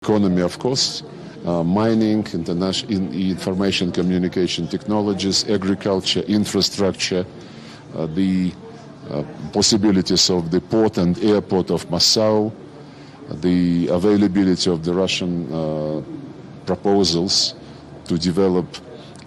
Economy, of course, uh, mining, internation, in, information communication technologies, agriculture, infrastructure, uh, the uh, possibilities of the port and airport of Masao, the availability of the Russian uh, proposals to develop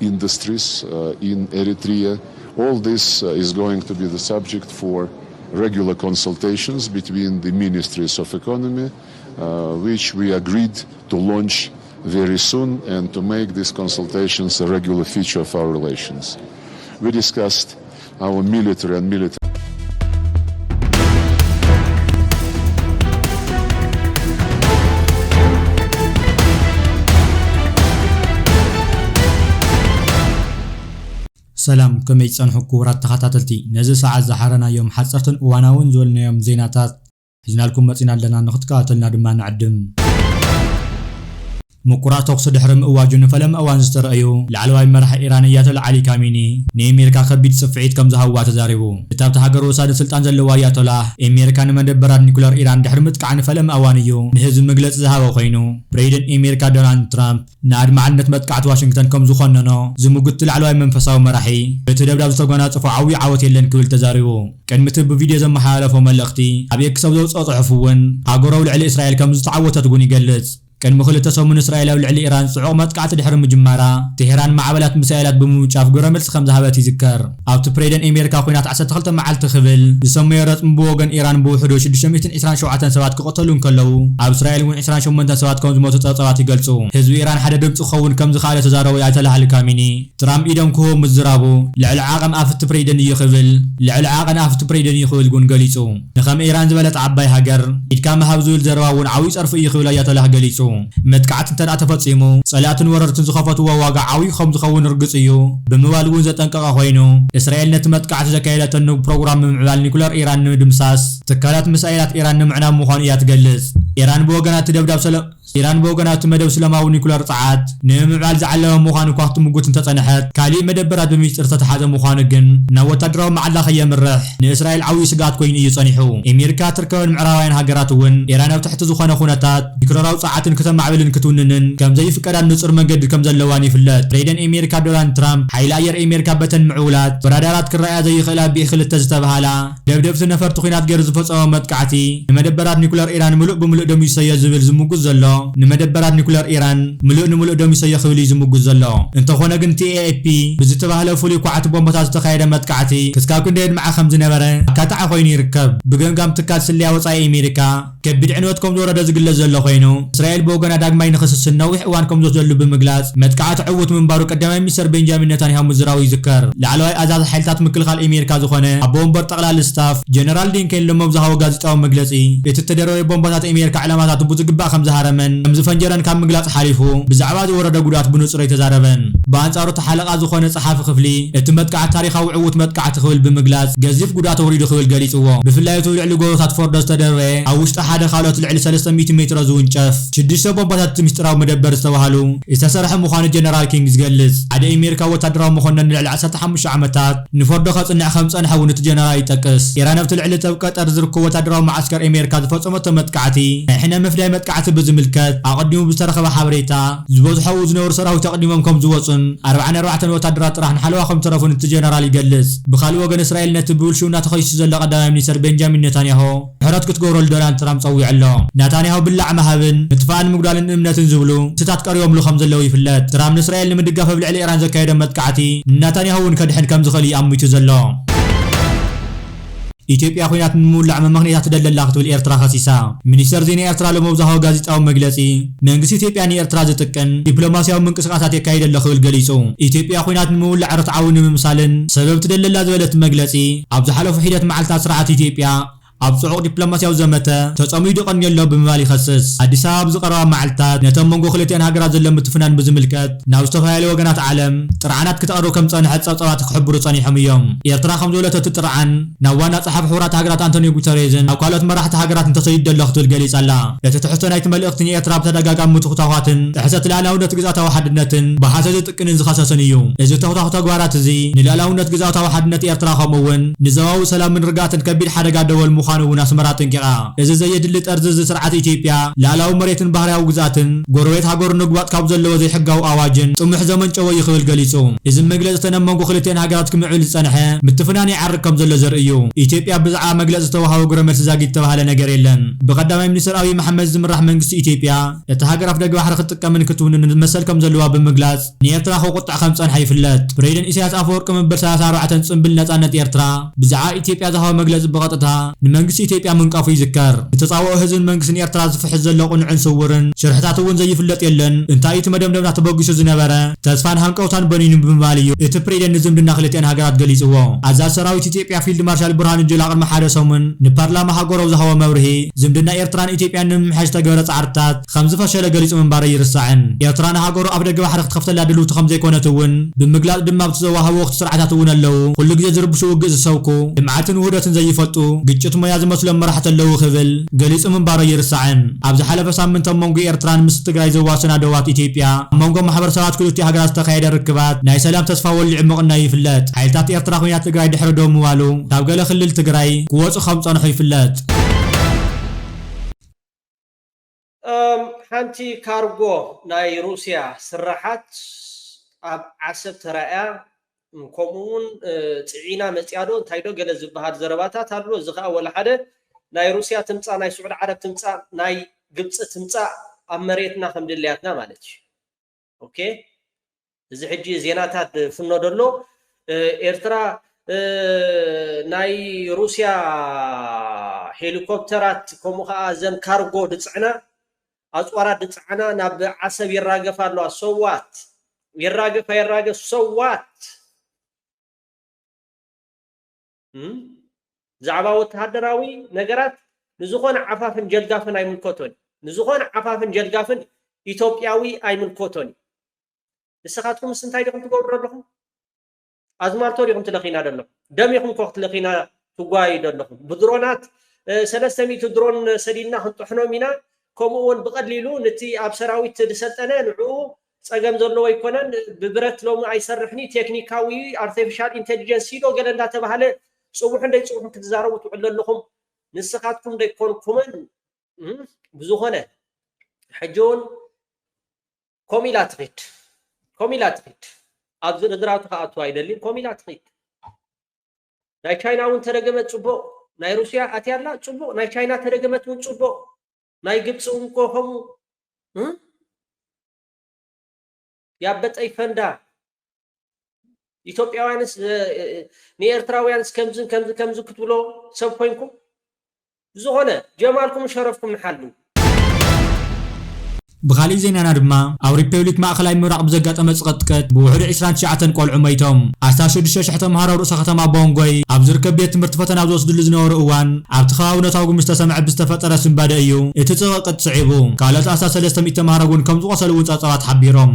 industries uh, in Eritrea. All this uh, is going to be the subject for regular consultations between the ministries of economy, uh, which we agreed to launch very soon and to make these consultations a regular feature of our relations. We discussed our military and military. ሰላም፣ ከመይ ጸንሑ ክቡራት ተኸታተልቲ? ነዚ ሰዓት ዝሓረናዮም ሓጸርትን እዋናውን ዝበልናዮም ዜናታት ሒዝናልኩም መጺና ኣለና፣ ንኽትከታተልና ድማ ንዕድም። ምቁራጽ ተኹሲ ድሕሪ ምእዋጁ ንፈለማ እዋን ዝተረኣዩ ላዕለዋይ መራሒ ኢራን ኣያቶላ ዓሊ ካሚኒ ንኣሜሪካ ከቢድ ጽፍዒት ከም ዝሃብዋ ተዛሪቡ። እቲ ኣብታ ሃገር ወሳኒ ስልጣን ዘለዎ ኣያቶላ፣ ኣሜሪካ ንመደበራት ኒኩለር ኢራን ድሕሪ ምጥቃዕ ንፈለማ እዋን እዩ ንህዝቢ መግለጺ ዝሃበ ኮይኑ፣ ፕሬዚደንት ኣሜሪካ ዶናልድ ትራምፕ ንኣድማዕነት መጥቃዕቲ ዋሽንግተን ከም ዝኾነኖ ዝምጉት ላዕለዋይ መንፈሳዊ መራሒ፣ እቲ ደብዳብ ዝተጎናጸፎ ዓብዪ ዓወት የለን ክብል ተዛሪቡ። ቅድሚ እቲ ብቪድዮ ዘመሓላለፎ መልእኽቲ፣ ኣብ ኤክስ ኣብ ዘውጽኦ ጽሑፍ እውን ሃገሩ ኣብ ልዕሊ እስራኤል ከም ዝተዓወተት እውን ይገልጽ። ቅድሚ ክልተ ሰሙን እስራኤል ኣብ ልዕሊ ኢራን ጽዑቕ መጥቃዕቲ ድሕሪ ምጅማራ፣ ቴሄራን ማዕበላት ሚሳኤላት ብምውንጫፍ ግብረ መልሲ ከም ዝሃበት ይዝከር። ኣብቲ ፕሬዚደንት ኣሜሪካ ኲናት ዓሰርተ ክልተ መዓልቲ ክብል ዝሰመዮ ረጽሚ ብወገን ኢራን ብውሕዱ ሽዱሽተ ሚእትን ዕስራን ሸውዓተን ሰባት ክቕተሉ እንከለዉ፣ ኣብ እስራኤል እውን ዕስራን ሸሞንተን ሰባት ከም ዝሞቱ ጸብጻባት ይገልጹ። ህዝቢ ኢራን ሓደ ድምጺ ክኸውን ከም ዝኸኣለ ተዛረቡ ኣያቶላህ ኣሊ ካሚኒ፣ ትራምፕ ኢዶም ክህቡ ምዝራቡ ልዕሊ ዓቐን ኣፍቲ ፕሬዚደንት እዩ ክብል፣ ልዕሊ ዓቐን ኣፍቲ ፕሬዚደንት እዩ ክብል እውን ገሊጹ። ንከም ኢራን ዝበለት ዓባይ ሃገር ኢድካ ምሃብ ዝብል ዘረባ እውን ዓብዪ ጸርፊ እዩ ክብል ኣያቶላህ ገሊጹ። መጥቃዕቲ እንተደኣ ተፈጺሙ፣ ጸላእትን ወረርትን ዝኸፈትዎ ዋጋ ዓብዪ ከም ዝኸውን ርግጽ እዩ ብምባል እውን ዘጠንቀቐ ኮይኑ፣ እስራኤል ነቲ መጥቃዕቲ ዘካየደተሉ ፕሮግራም ምምዕባል ኒኩለር ኢራን ንምድምሳስ፣ ትካላት ሚሳኤላት ኢራን ንምዕናው ምዃኑ እያ ትገልጽ። ኢራን ብወገና እቲ ደብዳብ ሰለ-፣ ኢራን ብወገና እቲ መደብ ስለማዊ ኒኩለር ጸዓት ንምምዕባል ዝዓለመ ምዃኑ እኳ ክትምጉት እንተጸንሐት፣ ካሊእ መደበራት ብሚስጥር ዝተተሓዘ ምዃኑ ግን ናብ ወታደራዊ መዓላ ከየምርሕ ንእስራኤል ዓብዪ ስግኣት ኮይኑ እዩ ጸኒሑ። ኣሜሪካ፣ ትርከብን ምዕራባውያን ሃገራት እውን ኢራን ኣብ ትሕቲ ዝኾነ ኩነታት ኒኩለራዊ ጸዓትን ከተማዕብልን ክትውንንን ከም ዘይፍቀዳን ንጹር መንገዲ ከም ዘለዋን ይፍለጥ። ፕሬዚደንት ኣሜሪካ ዶናልድ ትራምፕ፣ ሓይሊ ኣየር ኣሜሪካ በተን ምዕቡላት ብራዳራት ክረኣያ ዘይኽእላ ቢ ክልተ ዝተብሃላ ደብደብቲ ነፈርቲ ኲናት ገይሩ ዝፈጸሞ መጥቃዕቲ ንመደበራት ኒኩለር ኢራን ምሉእ ብምሉእ ደምሲሰዮ ዝብል ዝምጉት ዘሎ፣ ንመደበራት ኒኩለር ኢራን ምሉእ ንምሉእ ደምሲሰዮ ክብል እዩ ዝምጉት ዘሎ። እንተኾነ ግን እቲ ኤ ኤፍ ፒ ብዝተባህለ ፍሉይ ኳዕቲ ቦምባታት ዝተኻየደ መጥቃዕቲ ክስካብ ክንደይ ኣድማዒ ከም ዝነበረ ኣካታዒ ኮይኑ ይርከብ። ብገምጋም ትካል ስለያ ወጻኢ ኣሜሪካ ከቢድ ዕንወት ከም ዝወረደ ዝግለጽ ዘሎ ኮይኑ፣ እስራኤል ብወገና ዳግማይ ንኽስስን ነዊሕ እዋን ከም ዝወስደሉ ብምግላጽ፣ መጥቃዕቲ ዕዉት ምንባሩ ቀዳማይ ሚኒስተር ቤንጃሚን ነታንያሁ ምዝራቡ ይዝከር። ላዕለዋይ ኣዛዚ ሓይልታት ምክልኻል ኣሜሪካ ዝኾነ ኣቦ ወንበር ጠቕላሊ ስታፍ ጀነራል ዴን ኬን ሎሚ ኣብ ዝሃቦ ጋዜጣዊ መግለጺ፣ እቲ እተደርበየ ቦምባታት ኣሜሪካ ዕላማታቱ ብዝግባእ ከም ዝሃረመን ከም ዝፈንጀረን ካብ ምግላጽ ሓሊፉ፣ ብዛዕባ ዝወረደ ጉድኣት ብንጹር ኣይተዛረበን። ብኣንጻሩ እቲ ሓለቓ ዝኾነ ጸሓፊ ክፍሊ፣ እቲ መጥቃዕቲ ታሪኻዊ ዕዉት መጥቃዕቲ ክብል ብምግላጽ፣ ገዚፍ ጉድኣት ኣውሪዱ ክብል ገሊጽዎ። ብፍላይ እቲ ልዕሊ ጎቦታት ፎርዶ ዝተደርበየ፣ ኣብ ውሽጢ ሓደ ካልኦት ልዕሊ ሰለስተ ሚእቲ ሜትሮ ዝውንጨፍ፣ ሽዱሽተ ቦምባታት እቲ ምስጢራዊ መደበር ዝተባህሉ ዝተሰርሐ ምዃኑ ጀነራል ኪንግ ይገልጽ። ሓደ ኣሜሪካዊ ወታደራዊ መኮነን ንልዕሊ ዓሰርተ ሓሙሽተ ዓመታት ንፎርዶ ከጽንዕ ከም ዝጸንሐ እውን እቲ ጀነራል ይጠቅስ። ኢራን ኣብቲ ልዕሊ ኣብ ቀጠር ዝርከቡ ወታደራዊ መዓስከር ኣሜሪካ ዝፈጸመቶ መጥቃዕቲ፣ ናይ ሕነ ምፍዳይ መጥቃዕቲ ብዝምልከት ኣቐዲሙ ብዝተረኸበ ሓበሬታ፣ ዝበዝሖ ኣብኡ ዝነበሩ ሰራዊት ኣቐዲሞም ከም ዝወጹን ኣርባዓን ኣርባዕተን ወታደራት ጥራሕ ንሓለዋ ከም ዝተረፉን እቲ ጀነራል ይገልጽ። ብኻልእ ወገን፣ እስራኤል ነቲ ብብልሽውና ተኸሲሱ ዘሎ ቀዳማይ ሚኒስተር ቤንጃሚን ኔታንያሁ ምሕረት ክትገብረሉ ዶናልድ ትራምፕ ጸዊዑ ኣሎ። ናታንያሁ ብላዕ ምሃብን ምጥፋእን ምግዳልን እምነትን ዝብሉ ክስታት ቀሪቦምሉ ከም ዘለዉ ይፍለጥ። ትራምፕ ንእስራኤል ንምድጋፍ ኣብ ልዕሊ ኢራን ዘካየዶ መጥቃዕቲ ንናታንያሁ እውን ከድሕን ከም ዝኽእል እዩ ኣሚቱ ዘሎ። ኢትዮጵያ ኲናት ንምውላዕ መመኽንያታት ትደሊ ኣላ ክትብል ኤርትራ ከሲሳ። ሚኒስተር ዜና ኤርትራ ሎሚ ኣብ ዝሃቦ ጋዜጣዊ መግለጺ፣ መንግስቲ ኢትዮጵያ ንኤርትራ ዝጥቀን ዲፕሎማስያዊ ምንቅስቓሳት የካይድ ኣሎ ክብል ገሊጹ። ኢትዮጵያ ኲናት ንምውላዕ ርትዓዊ ንምምሳልን ሰበብ ትደሊ ኣላ ዝበለት መግለጺ፣ ኣብ ዝሓለፉ ሒደት መዓልታት ስርዓት ኢትዮጵያ ኣብ ጽዑቕ ዲፕሎማስያዊ ዘመተ ተጸሚዱ ቀንዩ ኣሎ ብምባል ይኸስስ። ኣዲስ ኣበባ ኣብ ዝቐረባ መዓልታት ነቶም መንጎ ክልቲኣን ሃገራት ዘሎ ምትፍናን ብዝምልከት ናብ ዝተፈላለዩ ወገናት ዓለም ጥርዓናት ክተቕርብ ከም ዝጸንሐት ጸብጻባት ክሕብሩ ጸኒሖም እዮም። ኤርትራ ከም ዝበለቶ፣ እቲ ጥርዓን ናብ ዋና ጸሓፊ ሕቡራት ሃገራት ኣንቶኒዮ ጉተሬዝን ናብ ካልኦት መራሕቲ ሃገራት እንተሰይዱ ኣሎ ክትብል ገሊጻ ኣላ። እቲ ትሕዝቶ ናይቲ መልእኽቲ ንኤርትራ ብተደጋጋሚ ምትኹታዃትን ጥሕሰት ልኣላውነት ግዝኣታዊ ሓድነትን ብሓሶት ዝጥቅንን ዝኸሰስን እዩ። እዚ ተኹታኹ ተግባራት እዚ ንልኣላውነት ግዝኣታዊ ሓድነት ኤርትራ ከምኡ እውን ንዞባዊ ሰላምን ርግኣትን ከቢድ ሓደጋ ደወል ምዃኑ ምዃኑ እውን ኣስመራ ኣጠንቂቓ። እዚ ዘየድሊ ጠርዚ እዚ ስርዓት ኢትዮጵያ፣ ልኣላዊ መሬትን ባህርያዊ ግዝኣትን ጎረቤት ሃገሩ ንግባጥ ካብ ዘለዎ ዘይሕጋዊ ኣዋጅን ጥሙሕ ዘመንጨወ እዩ ክብል ገሊጹ። እዚ መግለጺ እተን ኣብ መንጎ ክልቲኣን ሃገራት ክምዕብል ዝጸንሐ ምትፍናን ይዓርግ ከም ዘሎ ዘርኢ እዩ። ኢትዮጵያ ብዛዕባ መግለጺ ዝተዋህቦ ግብረ መልሲ ዛጊት ዝተባህለ ነገር የለን። ብቀዳማይ ሚኒስትር ኣብይ መሓመድ ዝምራሕ መንግስቲ ኢትዮጵያ፣ እቲ ሃገር ኣፍደገ ባሕሪ ክትጥቀምን ክትውንንን መሰል ከም ዘለዋ ብምግላጽ፣ ንኤርትራ ከቁጥዕ ከም ዝጸንሐ ይፍለጥ። ፕሬዚደንት ኢሳያስ ኣፈወርቂ መበል ሰላሳ ኣርባዕተን ጽምብል ነጻነት ኤርትራ ብዛዕባ ኢትዮጵያ ዝሃቦ መግለጺ ብቐጥታ ንመንግስቲ ኢትዮጵያ ምንቃፉ ይዝከር። ንተጻብኦ ህዝብን መንግስትን ኤርትራ ዝፍሕስ ዘሎ ቅኑዕን ስውርን ሽርሕታት እውን ዘይፍለጥ የለን። እንታይ እዩ እቲ መደምደምታ ተበጊሱ ዝነበረ? ተስፋን ሃንቀውታን በኒኑ ብምባል እዩ እቲ ፕሬዚደንት ንዝምድና ክልቲኣን ሃገራት ገሊጽዎ። ኣዛዚ ሰራዊት ኢትዮጵያ ፊልድ ማርሻል ብርሃኑ ጁላ ቅድሚ ሓደ ሰሙን ንፓርላማ ሃገሩ ኣብ ዝሃቦ መብርሂ፣ ዝምድና ኤርትራን ኢትዮጵያን ንምምሕያሽ ዝተገብረ ጻዕርታት ከም ዝፈሸለ ገሊጹ ምንባሩ ኣይርሳዕን። ኤርትራ ንሃገሩ ኣፍደገ ባሕሪ ክትኸፍተላ ድልውቲ ከም ዘይኮነት እውን ብምግላጽ ድማ ኣብቲ ዘዋህብዎ ወቕቲ ስርዓታት እውን ኣለዉ። ኩሉ ግዜ ዝርብሹ ውግእ ዝሰብኩ፣ ልምዓትን ውህደትን ዘይፈልጡ፣ ግጭት ሞያ ዝመስሎም መራሕቲ ኣለዉ ክብል ገሊጹ ምንባሩ ኣይርሳዕን። ኣብ ዝሓለፈ ሳምንት ኣብ መንጎ ኤርትራን ምስ ትግራይ ዘዋስና ዶባት ኢትዮጵያ ኣብ መንጎ ማሕበረሰባት ክልቲኡ ሃገራት ዝተኻየደ ርክባት ናይ ሰላም ተስፋ ወሊዑ ምቕናዩ ይፍለጥ። ሓይልታት ኤርትራ ኲናት ትግራይ ድሕሪ ደው ምባሉ ካብ ገለ ክልል ትግራይ ክወጹ ከም ዝጸንሑ ይፍለጥ። እም፣ ሓንቲ ካርጎ ናይ ሩስያ ስራሓት ኣብ ዓሰብ ተራእያ፣ እም፣ ከምኡ እውን፣ እ፣ ጽዒና መጽያ ዶ እንታይ ዶ ገለ ዝበሃል ዘረባታት ኣሎ። እዚ ኸኣ ወላ ሓደ ናይ ሩስያ ትምጻእ፣ ናይ ስዑዲ ዓረብ ትምጻእ፣ ናይ ግብጺ ትምጻእ ኣብ መሬትና ከም ድልያትና ማለት እዩ። ኦኬ፣ እዚ ሕጂ ዜናታት ፍኖ ደሎ፣ እ፣ ኤርትራ፣ እ፣ ናይ ሩስያ ሄሊኮፕተራት ከምኡ ኸኣ እዘን ካርጎ ድጽዕና ኣጽዋራት ድጽዓና ናብ ዓሰብ ይራገፋ ኣለዋ። ሰዋት ይራገፋ ይራገፍ ሰዋት እም? ብዛዕባ ወተሃደራዊ ነገራት ንዝኾነ ዓፋፍን ጀልጋፍን ኣይምልከቶን እዩ። ንዝኾነ ዓፋፍን ጀልጋፍን ኢትዮጵያዊ ኣይምልከቶን እዩ። ንስኻትኩምስ እንታይ ዲኹም ትገብሩ ዘለኹም? ኣዝማልቶ ዲኹም ትለኺና ዘለኹም? ደም ኢኹም እኮ ክትለኺና ትጓዩ ዘለኹም። ብድሮናት፣ እ፣ ሰለስተ ሚእቲ ድሮን ሰዲድና ክንጥሕኖም ኢና። ከምኡ እውን ብቐሊሉ ነቲ ኣብ ሰራዊት ዝሰልጠነ ንዕኡ ጸገም ዘለዎ ኣይኮነን። ብብረት ሎሚ ኣይሰርሕን እዩ፣ ቴክኒካዊ እዩ፣ ኣርቲፊሻል ኢንተሊጀንስ እዩ ዶ ገለ እንዳተባህለ ጽቡሕን ዘይጽቡሕን ክትዛረቡ ትውዕሉ ኣለኹም። ንስኻትኩም ዘይኮንኩምን፣ እም፣ ብዝኾነ ሕጂ እውን ኮሚላ ትኺድ፣ ኮሚላ ትኺድ። ኣብ ዝርዝራቱ ክኣቱ ኣይደልን፣ ኮሚላ ትኺድ። ናይ ቻይና እውን ተደገመት ጽቡቕ፣ ናይ ሩስያ ኣትያ ኣላ ጽቡቕ፣ ናይ ቻይና ተደገመት እውን ጽቡቕ፣ ናይ ግብጺ እውን እኮ ከምኡ። እ? ያበጠ ይፈንዳ። ኢትዮጵያውያንስ፣ እ፣ እ፣ ንኤርትራውያንስ ከምዝን ከምዚ ከምዚ ክትብሎ ሰብ ኮይንኩም? ብዝኾነ ጀማልኩም ሸረፍኩም ንሓሉ። ብኻሊእ ዜናና ድማ፣ ኣብ ሪፐብሊክ ማእኸላይ ምብራቕ ብዘጋጠመ ጽቕጥቅጥ ብውሕዱ ዕስራን ትሽዓተን ቆልዑ መይቶም። ኣስታት ሽዱሽተ ሽሕ ተምሃሮ ኣብ ርእሰ ከተማ ቦንጎይ ኣብ ዝርከብ ቤት ትምህርቲ ፈተና ኣብ ዝወስድሉ ዝነበሩ እዋን፣ ኣብቲ ከባቢ ዕለታዊ ጉሚ ዝተሰምዐ ብዝተፈጠረ ስንባደ እዩ እቲ ጽቕቅጥ ስዒቡ። ካልኦት ኣስታት ሰለስተ ሚእቲ ተምሃሮ እውን ከም ዝቖሰሉ እውን ጸብጻባት ሓቢሮም።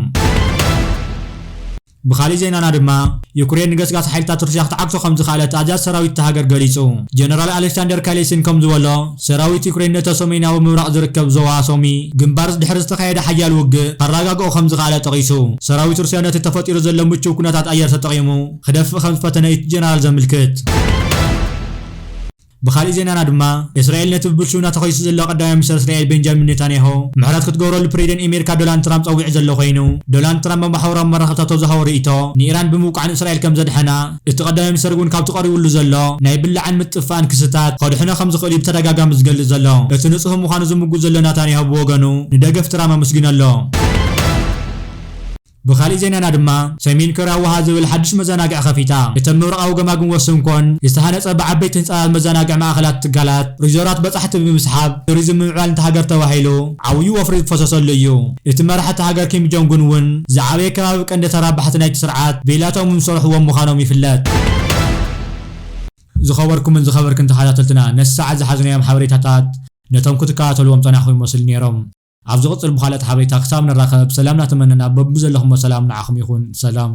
ብኻሊእ ዜናና ድማ፣ ዩክሬን ንገስጋስ ሓይልታት ሩስያ ክትዓግቶ ከም ዝኸኣለት ኣዛዚ ሰራዊት እታ ሃገር ገሊጹ። ጀነራል ኣሌክሳንደር ካሌሲን ከም ዝበሎ፣ ሰራዊት ዩክሬን ነቲ ሰሜናዊ ምብራቕ ዝርከብ ዞባ ሶሚ ግንባር ድሕሪ ዝተኻየደ ሓያል ውግእ ከረጋግኦ ከም ዝኸኣለ ጠቒሱ፣ ሰራዊት ሩስያ ነቲ ተፈጢሩ ዘሎ ምቹው ኩነታት ኣየር ተጠቒሙ ክደፍእ ከም ዝፈተነ እዩ እቲ ጀነራል ዘምልክት። ብኻሊእ ዜናና ድማ፣ እስራኤል ነቲ ብብልሽውና ተኸሲሱ ዘሎ ቀዳማይ ሚኒስተር እስራኤል ቤንጃሚን ኔታንያሁ ምሕረት ክትገብረሉ ፕሬዚደንት ኣሜሪካ ዶናልድ ትራምፕ ጸዊዑ ዘሎ ኮይኑ፣ ዶናልድ ትራምፕ ኣብ ማሕበራዊ መራኸብታት ኣብ ዝሃቦ ርእይቶ፣ ንኢራን ብምውቃዕን እስራኤል ከም ዘድሐና፣ እቲ ቀዳማይ ሚኒስተር እውን ካብቲ ቀሪቡሉ ዘሎ ናይ ብላዕን ምጥፍፋእን ክስታት ከድሕኖ ከም ዝኽእል እዩ ብተደጋጋሚ ዝገልጽ ዘሎ። እቲ ንጹህ ምዃኑ ዝምጉት ዘሎ ናታንያሁ ብወገኑ፣ ንደገፍ ትራምፕ ኣመስጊኑ ኣሎ። ብኻሊእ ዜናና ድማ፣ ሰሜን ኮርያ ውሃ ዝብል ሓድሽ መዘናግዒ ከፊታ። እተን ምብራቓዊ ገማግም ወስንኮን ዝተሃነጸ ብዓበይቲ ህንጻታት መዘናግዒ ማእኸላት ትካላት፣ ሪዞራት በጻሕቲ ብምስሓብ ቱሪዝም ምምዕባል እታ ሃገር ተባሂሉ ዓብዩ ወፍሪ ዝፈሰሰሉ እዩ። እቲ መራሒ እታ ሃገር ኪም ጆንግ ኡን እውን ዝዓበየ ከባቢ ቀንዲ ተራባሕቲ ናይቲ ስርዓት ብኢላቶም ዝሰርሕዎም ምዃኖም ይፍለጥ። ዝኸበርኩምን ዝኸበርክን ተኸታተልትና፣ ነቲ ሰዓት ዝሓዝናዮም ሓበሬታታት ነቶም ክትከታተልዎም ጸናሕኩም ይመስሉ ነይሮም። ኣብ ዝቕጽል ብኻልኦት ሓበሬታ ክሳብ ንራኸብ፣ ሰላም እናተመነና፣ በብዘለኹሞ ሰላም ንዓኹም ይኹን። ሰላም።